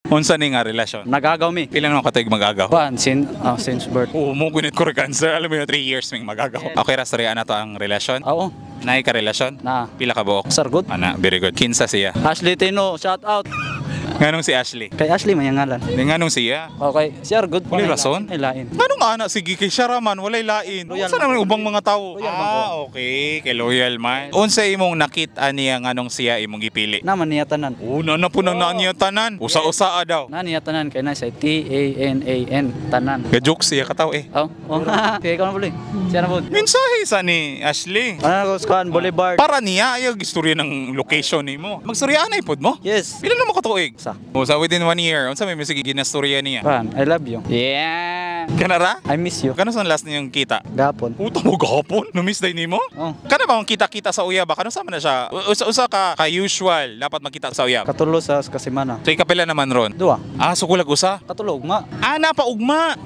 Unsa ni nga relasyon? Nag-agaw mi. Pila naman katuig mag-agaw? Kuan, since birth. Oo mo gunit ko cancer. Alam mo yun, 3 years ming magagaw. Okay ra storya na to ang relasyon. Oo. Naay ka relasyon? Na. Pila ka buok? Sargot. Ana, very good. Kinsa siya? Ashley Tino, shout out. Nganong si Ashley? Kay Ashley may ngalan. Di nganong siya? Okay, si Argot. Walay rason? Ay lain. Nganong ana sige kay siya raman walay lain. Loyal Unsa man. naman ubang mga tawo? Loyal man ko. Ah, okay, kay loyal man. Unsa imong nakit-a niya nganong siya imong gipili? Naman niya tanan. Una na po nang naa niya tanan. Usa-usa daw. Na niya tanan kay na siya TANAN, tanan. Ga-joke siya kataw eh. Oh. Kay ikaw na puli. Siya na po. Mensahe sa ni Ashley. Ano ko kuan Boulevard. Para niya ayaw istorya ng location nimo. Magstorya na ipod mo. Yes. Pila na mo katuig? Sa. O sa within one year, unsa may music ginastorya niya? Kuan, I love you. Yeah. Kanara? I miss you. Kano sa last niyong kita? Gapon. Puta mo gahapon? Na-miss day nimo? Oh. Kana ba ang kita-kita sa uyab ba? Kano sa man na siya? Usa ka ka usual dapat makita sa uyab. Katulo sa kasimana. So ikapila naman ron. Dua. Ah, so kulag usa. Katulo ugma. Ah, napaugma.